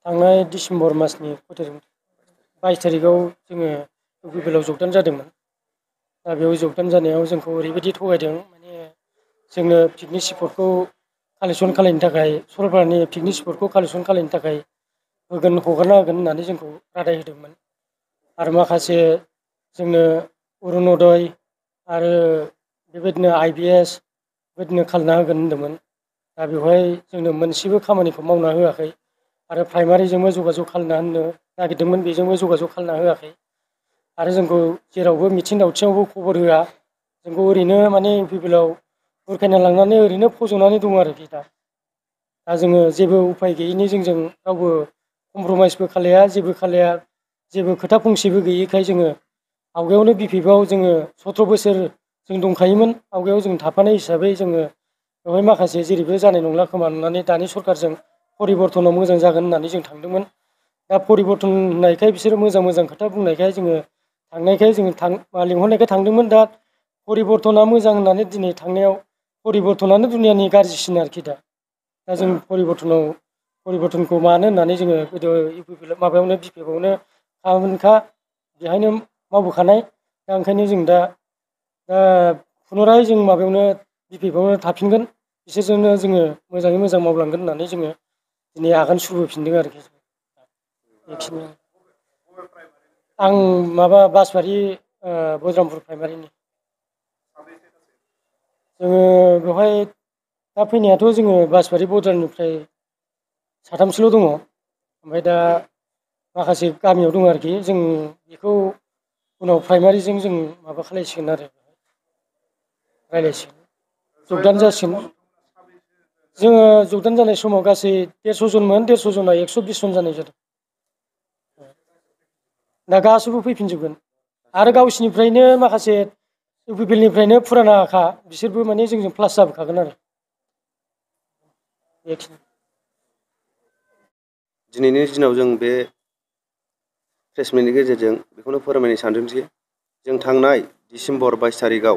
थांनाय डिसेम्बर मासनि 22 तारिखआव जोङो UPPL आव जगदान जादोंमोन। दा बेयाव जगदान जानायाव जोंखौ ओरैबायदि थगायदों, माने जोंनो पिकनिक स्पटखौ कालेक्सन खालामनो थाखाय, सरलपारानि पिकनिक स्पटखौ कालेक्सन खालामनो थाखाय हगारना होगोन होननानै जोंखौ रादाय होदोंमोन। आरो माखासे जोंनो अरुण'दय आरो बेबायदिनो IBS बेबायदिनो खालामना होगोन होनदोंमोन। दा बेवहाय जोंनो मोनसेबो खामानिखौ मावना होआखै आरो प्राइमारिजोंबो जगाजग खालामना होनो नागिरदोंमोन, बेजोंबो जगाजग खालामना होआखै। आरो जोंखौ जेरावबो मिथिं दावथिङावबो खबर होआ, जोंखौ ओरैनो माने UPPL आव बुरखायना लांनानै ओरैनो फज'नानै दङ आरोखि दा जोङो जेबो उफाय गैयैनि जोंजों रावबो कमप्रमाइसबो खालाया, जेबो खालाया, जेबो खोथा फंसेबो गैयैखाय जोङो आवगायावनो BPF आव जोङो 17 बोसोर जों दंखायोमोन। आवगायाव जों थाफानाय हिसाबै जोङो बेवहाय माखासे जेरैबो जानाय नंला खोमा होननानै दानि सरकारजों परिबर्तनाव मोजां जागोन होननानै जों थांदोंमोन। दा परिबर्तन होननायखाय बिसोरो मोजां मोजां खोथा बुंनायखाय जोङो थांनायखाय जोङो लिंहरनायखाय थांदोंमोन। दा परिबर्तना मोजां होननानै दिनै थांनायाव परिबर्तनानो दुनियानि गाज्रिसिन आरोखि दा जों परिबर्तनखौ मानो होननानै जोङो गोदो UPPL माबायावनो BPF आवनो खामानिखा, बेहायनो मावबोखानाय। दा ओंखायनो जों दा पुनराय जों माबायावनो BPF आवनो थाफिनगोन, बिसोरजोंनो जोङो मोजाङै मोजां मावलांगोन होननानै जोङो दिनै आगान सुरबोफिनदों आरोखि। बेखिनि आं माबा बासबारि बज्रामपुर प्राइमारिनि। जोङो बेवहाय दा फैनायाथ' जोङो बासबारि बर्डारनिफ्राय साथामसोल' दङ। ओमफ्राय दा माखासे गामियाव दङ आरोखि, जों बेखौ उनाव प्राइमारिजों जों माबा खालायसिगोन आरो रायज्लायसिगोन, जगदान जासिगोन। जोङो जगदान जानाय समाव गासै 150 जनमोन, 150 जना 120 जन जानाय जादों। दा गासैबो फैफिनजोबगोन आरो गावसिनिफ्रायनो माखासे UPPL निफ्रायनो फुरानाखा, बिसोरबो माने जोंजों प्लास जाबोखागोन आरो बेखिनि। दिनैनि दिनाव जों बे प्रेसमिटनि गेजेरजों बेखौनो फोरमायनो सानदोंदि जों थांनाय डिसेम्बर 22 तारिखआव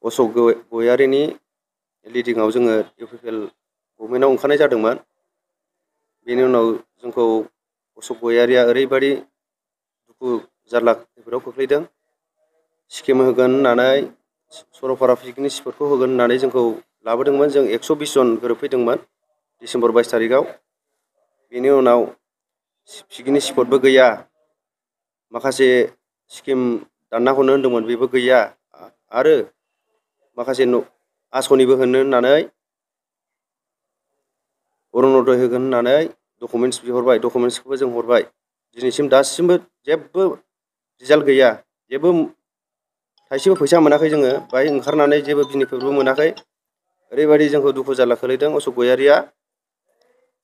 अशक गयारिनि लिडिंआव जोङो UPPL गभर्नमेन्टआव ओंखारनाय जादोंमोन। बेनि उनाव जोंखौ अशक गयारिया ओरैबायदि दुखु जारला खैफोदाव खोख्लैदों, स्किम होगोन होननानै, सरलपारा पिकनिक स्पटखौ होगोन होननानै जोंखौ लाबोदोंमोन। जों 120 जन गोरोबफैदोंमोन डिसेम्बर 22 तारिखआव। बेनि उनाव पिकनिक स्पटबो गैया, माखासे स्किम दानना हरनो होन्दोंमोन, बेबो गैया, आरो माखासे आसनिबो होनो होननानै अरुण'दय होगोन होननानै डकुमेन्टस बिहरबाय, डकुमेन्टसखौबो जों हरबाय। दिनैसिम दासिमबो जेबो रिजाल्ट गैया, जेबो थाइसेबो फैसा मोनाखै। जोङो बाहाय ओंखारनानै जेबो बेनिफिटबो मोनाखै। ओरैबायदि जोंखौ दुखु जारला खोलैदों अशक गयारिया।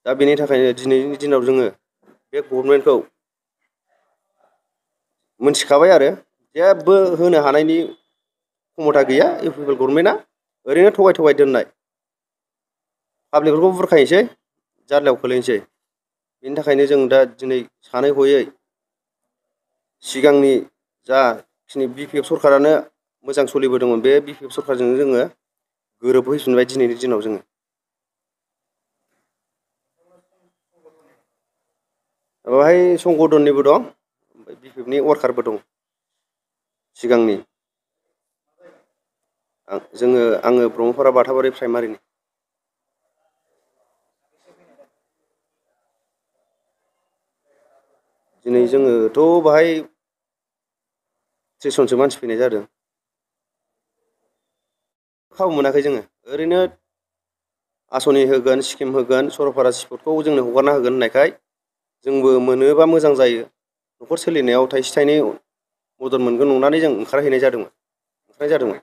दा बेनि थाखायनो दिनैनि दिनाव जोङो बे गभर्नमेन्टखौ मोनथिखाबाय आरो जेबो होनो हानायनि खमथा गैया। UPPL गभर्नमेन्टआ ओरैनो थगाय दोननाय, पाब्लिकफोरखौ बुरखायनोसै, जार्लायाव खोलैनोसै। बेनि थाखायनो जों दा दिनै सानै हयै सिगांनि जाखिनि BPF सरकारानो मोजां सोलिबोदोंमोन, बे BPF सरकारजोंनो जोङो गोरोबहैफिनबाय दिनैनि दिनाव जोङो। बेवहाय संगदननिबो दं, ओमफ्राय BPF नि वार्कारबो दं सिगांनि। आङो ब्रह्मपारा बाथाबारि प्राइमारिनि। दिनै जोङोथ' बाहाय 30 जनसो मानसि फैनाय जादों। खाबु मोनाखै जोङो, ओरैनो आसनि होगोन, स्किम होगोन, सरलपारा स्पटखौ जोंनो हगारना होगोन होननायखाय जोंबो मोनोबा मोजां जायो, न'खर सोलिनायाव थाइसे थाइनै मदद मोनगोन नंनानै जों ओंखारनाय जादोंमोन।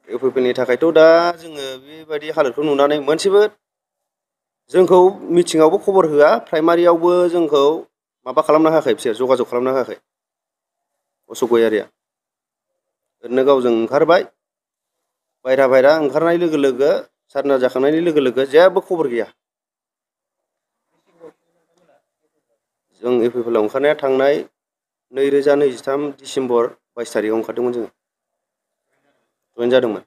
UPPL नि थाखायथ' दा जोङो बेबायदि हालोदखौ नुनानै मोनसेबो जोंखौ मिटिङावबो खबर होआ, प्राइमारियावबो जोंखौ माबा खालामना होआखै, बिसोर जगाजग खालामना होआखै अशक गयारिया। ओरैनो गावजों ओंखारबाय, बायह्रा ओंखारनाय लोगो लोगो, सारना जाखांनायनि लोगो लोगो जेबो खबर गैया। जों UPPL आव ओंखारनाया थांनाय 2023 डिसेम्बर 22 तारिखआव ओंखारदोंमोन, जोङो जइन जादोंमोन।